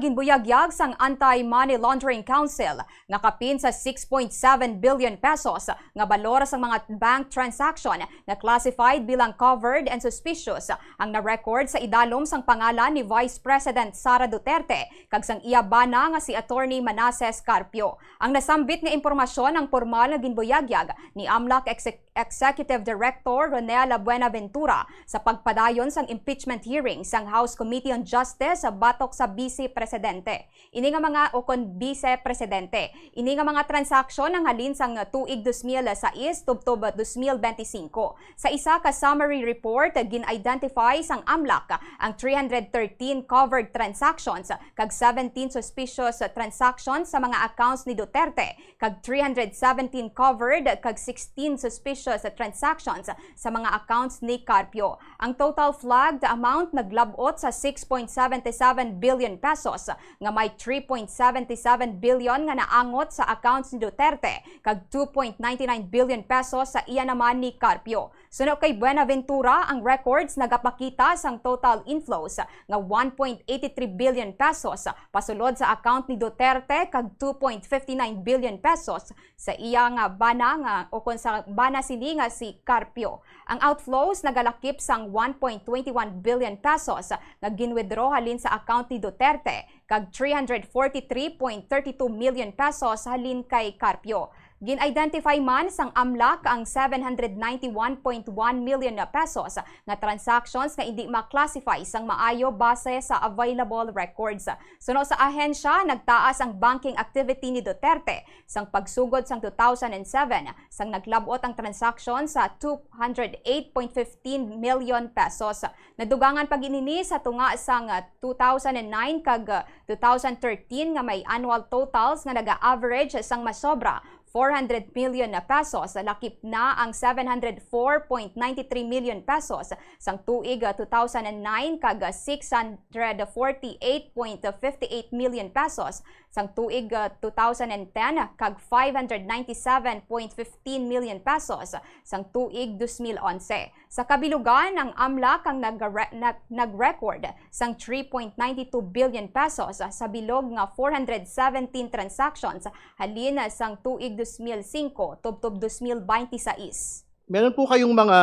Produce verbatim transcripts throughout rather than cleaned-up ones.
Ginbuyagyag sang Anti-Money Laundering Council nga kapin sa six point seven billion pesos nga balor sang mga bank transaction nga classified bilang covered and suspicious ang na-record sa idalom sang pangalan ni Vice President Sara Duterte kag sang iya bana nga si Attorney Manases Carpio. Ang nasambit nga impormasyon ang pormal nga ginbuyagyag ni amlac Exec- Executive Director Ronel Buenaventura sa pagpadayon sang impeachment hearing sang House Committee on Justice batok sa Vice Presidente. Ini nga mga, o kon Vice Presidente, ini nga mga transaksyon nanghalin sang tuig dos mil sais tubtob dos mil benti singko. Sa isa ka summary report, gin-identify sang amlac ang three hundred thirteen covered transactions kag seventeen suspicious transactions sa mga accounts ni Duterte kag three hundred seventeen covered kag sixteen suspicious transactions sa mga accounts ni Carpio. Ang total flagged amount naglab-ot sa six point seven seven billion pesos, nga may three point seven seven billion nga naangot sa accounts ni Duterte kag two point nine nine billion pesos sa iya naman ni Carpio. Suno kay Buenaventura, ang records nagapakita sang total inflows nga one point eighty three billion pesos pasulod sa account ni Duterte kag two point fifty nine billion pesos sa iya nga bana nga, o kon sa bana sini nga si Carpio. Ang outflows nagalakip sang one point twenty one billion pesos nga ginwithdraw halin sa account ni Duterte kag three hundred forty three point thirty two million pesos halin kay Carpio. Gin-identify man sang amlac ang seven hundred ninety one point one million pesos nga transactions nga indi ma-classify sang maayo base sa available records. Suno sa ahensya, nagtaas ang banking activity ni Duterte sang pagsugod sang two thousand and seven, sang naglab-ot ang transaksyon sa two hundred eight point fifteen million pesos. Nadugangan pa gid ini sa tunga sang, ah, two thousand and nine kag, ah, two thousand thirteen nga may annual totals nga naga-average sang masobra four hundred million na pesos. Lakip na ang seven hundred four point nine three million pesos sang tuig, ah, two thousand and nine kag, ah, six hundred forty eight point fifty eight million pesos sang tuig, ah, two thousand and ten kag five hundred ninety seven point fifteen million pesos sang tuig dos mil onse. Sa kabilugan, ang amlac ang nagre-, nag-, nag-record sang three point nine two billion pesos sa bilog nga four hundred seventeen transactions halin sang tuig dos mil singko tubtob dos mil benti sais. Meron po kayong mga,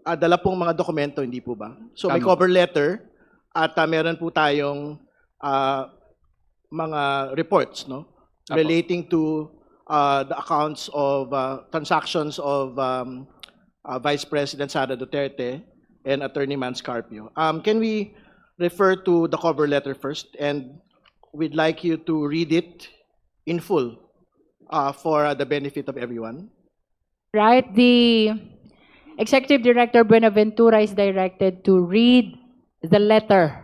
ah, dala pong mga dokumento, hindi po ba? So, may Tama. cover letter at, ah, meron po tayong, ah, mga reports, no? Apo. Relating to, uh, the accounts of, uh, transactions of, um, uh, Vice President Sara Duterte and Attorney Mans Carpio. Um, can we refer to the cover letter first? And we'd like you to read it in full, uh, for, uh, the benefit of everyone. Right, the Executive Director Buenaventura is directed to read the letter.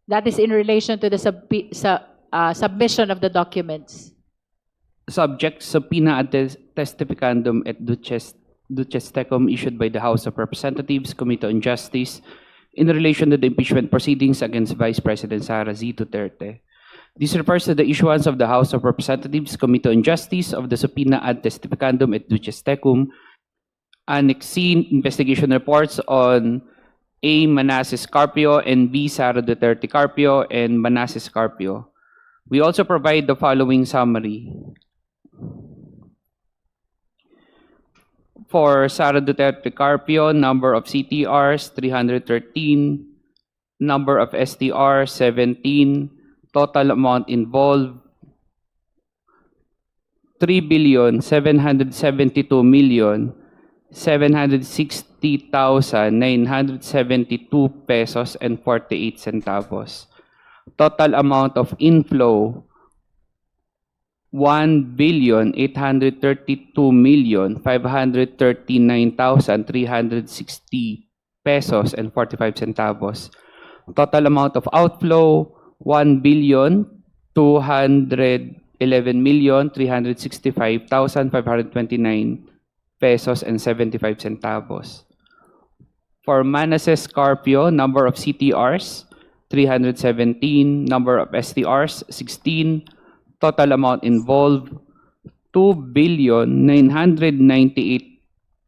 That is in relation to the subpi-, sa, ah, submission of the documents. Subject subpoena ad tes-, testificandum et duces-, duces tecum issued by the House of Representatives Committee on Justice in relation to the impeachment proceedings against Vice President Sara Z Duterte. This refers to the issuance of the House of Representatives Committee on Justice of the subpoena ad testificandum et duces tecum, Annex C, investigation reports on A Manases Carpio and B Sara Duterte Carpio and Manases Carpio. We also provide the following summary. For Sara Duterte Carpio, number of C T Rs, three hundred thirteen, number of S T R, seventeen, total amount involved, three billion seven hundred seventy-two million seven hundred sixty thousand nine hundred seventy-two pesos and forty-eight centavos. Total amount of inflow, one billion eight hundred thirty-two million five hundred thirty-nine thousand three hundred sixty pesos and forty-five centavos. Total amount of outflow, one billion two hundred eleven million three hundred sixty-five thousand five hundred twenty-nine pesos and seventy-five centavos. For Manases Carpio, number of C T Rs, three hundred seventeen, number of S T Rs, sixteen, total amount involved, two billion nine hundred ninety-eight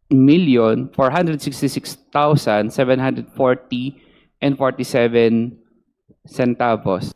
million four hundred sixty-six thousand seven hundred forty and forty-seven Centavos.